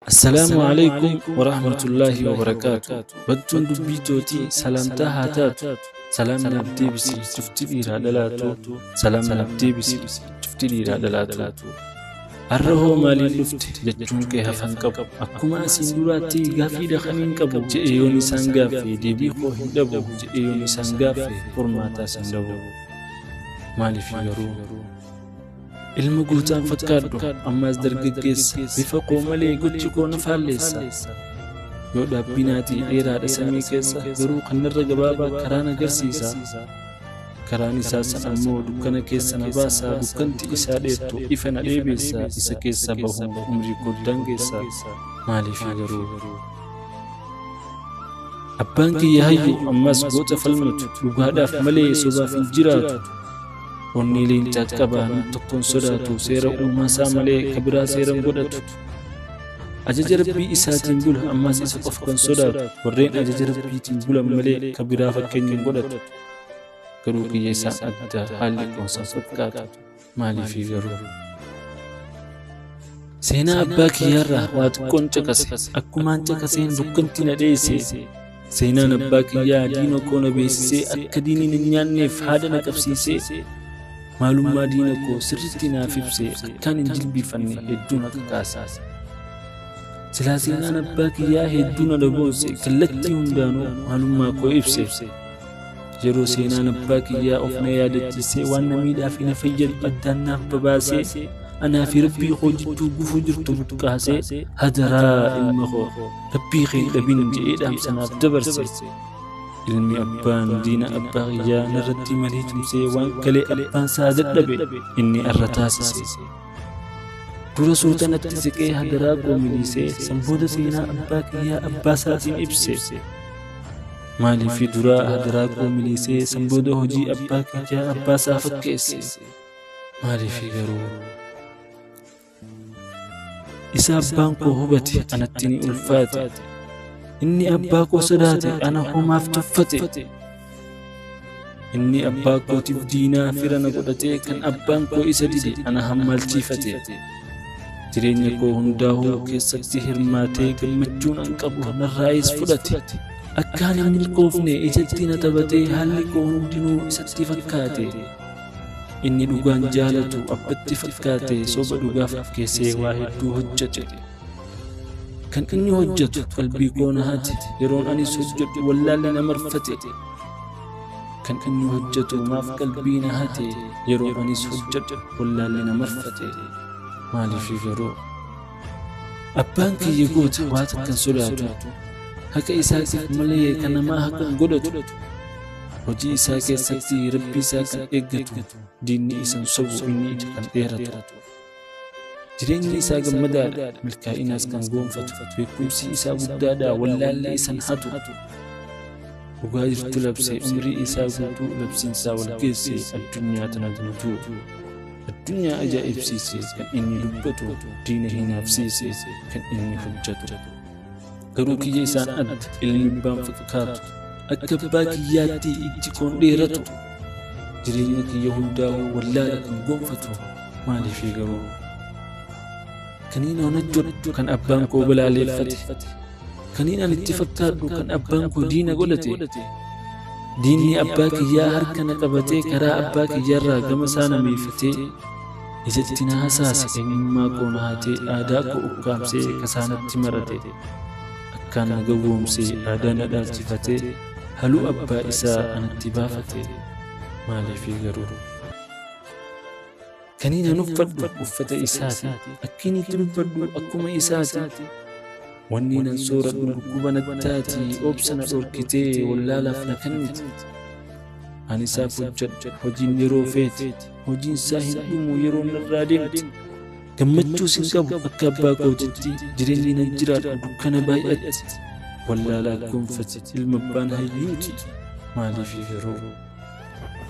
Assalaamu alaikum warahmatullaahi wabarakaatu. Battuun dubbii tootii salaamtaa haa taatu. Salaam naaf deebisi cufti dhiiraa dhalaatu. Salaam naaf deebisi cufti dhiiraa dhalaatu. Har'a hoo maaliin dhufte jechuun kee hafan qabu. Akkuma asiin duraatti gaaffii dhaqaniin qabu. Je'e yoon isaan gaaffe deebii koo hin dhabu. Je'e yoon isaan gaaffe furmaataas hin dhabu. Maaliif garuu? Ilma guutaan fakkaadhu ammaas dargaggeessa bifa koo malee gochi koo na faalleessa. Yoo dhaabbinaatii dheeraadha samii keessa garuu kannarra gabaabaa karaan agarsiisa. Karaan isaa san ammoo dukkana keessa na baasa dukkanti isaa dheertu ifa na dheebeessa isa keessa bahuun umrii koo daangeessa. Maaliif garuu? Abbaan kiyya hayyu ammas goota falmatu dhugaadhaaf malee sobaaf hin jiraatu. Onnee leencaa qaba nam tokkoon sodaatu seera uumaasaa malee ka biraa seeran godhatu. Ajaja rabbii isaatiin bula ammas isa qofa kan sodaatu warreen ajaja rabbiitiin bulan malee ka biraa fakkeenya hin godhatu. Garuu kiyya isaan adda haalli koonsan fakkaatu maaliifii garuu? Seenaa abbaa kiyyaarraa waa xiqqoon caqase akkumaan caqaseen dukkanti na dheesse. Seenaan abbaa kiyyaa diina koo na beeksisee akka diinni hin nyaanneef haada na qabsiisee maalummaa diina koo sirriitti naaf ibse akkaan hin jilbiifanne hedduu na kakaase. Silaa seenaan abbaa kiyyaa hedduu na dhaboonse kallattii hundaanuu maalummaa koo ibse. Yeroo seenaan abbaa kiyyaa of na yaadachiisee waan na miidhaa fi na fayyadu addaan naaf babaasee anaa fi rabbii koo jidduu gufuu jirtu buqqaasee hadaraa ilma koo rabbii kee hin dhabin jedhee dhaamsa naaf dabarse. Ilmi abbaan diina abbaa kiyyaa narratti malee tumsee waan kalee abbaan isaa dadhabe inni arra taasise. Dura suuta natti siqee hadaraa koo miliisee sanbooda seenaa abbaa kiyyaa abbaa isaatiin ibse. Maaliif duraa hadaraa koo miliisee sanbooda hojii abbaa kiyyaa abbaa isaa fakkeesse? Maaliif garuu? Isa abbaan koo hubate anatti ni ulfaate. Inni abbaa koo sodaate ana homaaf tuffate. Inni abbaa kootiif diinaa fira na godhatee kan abbaan koo isa dide ana hammaalchiifate. Jireenya koo hundaa'uu keessatti hirmaatee gammachuun an qabu narraayis fudhate. Akkaan hin milkoofne ijatti na taphatee haalli koo hundinuu isatti fakkaate. Inni dhugaan jaalatu abbatti fakkaate soba dhugaa fakkeessee waa hedduu hojjete. Kan inni hojjetu qalbii koo na hate yeroon anis hojjedhu wallaalli na marfate. Kan inni hojjetu maaf qalbii na hate yeroo anis hojjedhu wallaalli na marfate. Maaliif garuu? Abbaan kiyya goota waa takkan sodaatu. Haqa isaatiif malee kan namaa haqa hin godhatu. Hojii isaa keessatti rabbii isaa kan eeggatu diinni isan sobu inni ija kan dheeratu. Jireenyi isaa gammadaadha milkaa'inaas kan goonfatu beekumsi isaa guddaadha wallaalli isan hatu. Dhugaa jirtu labsee umrii isaa guutuu labsiinsaa wal geesse addunyaa tana guutuu. Addunyaa ajaa'ibsiise kan inni dubbatu diina hinaafsiise kan inni hojjetu. Garuu kiyya isaan adda ilmi abbaan fakkaatu akka abbaa kiyyaatti ijji koon dheeratu. Jireenya kiyya hundaa'uu wallaala kan gonfatu maaliif garuu? Kaniin an hojjedhu kan abbaan koo balaaleeffate. Kaniin an itti fakkaadhu kan abbaan koo diina godhate. Diinni abbaa kiyyaa harka na qabatee karaa abbaa kiyyaarraa gama isaa na meeffatee ijatti na hasaase eenyummaa koo na hatee aadaa koo ukkaamsee kasaanatti marate. Akkaan na gowwoomsee aadaa na dhaalchifatee haluu abbaa isaa anatti baafate. Maaliif garuu? Kaniin an uffadhu uffata isaati. Akkiin itti dubbadhu akkuma isaati. Wanni nan sooradhu dhukkuba nattaati obsa na dhorkitee wallaalaaf na kenniti. Ani isaaf hojjedhu hojiin yeroo feeti. Hojiin isaa hin dhumu yeroo narraa deemti. Gammachuus hin qabu akka abbaa kootitti jireenyi nan jiraadhu dukkana baay'atti. Wallaalaa gonfate ilma abbaan hayyuuti. Maaliif garuu?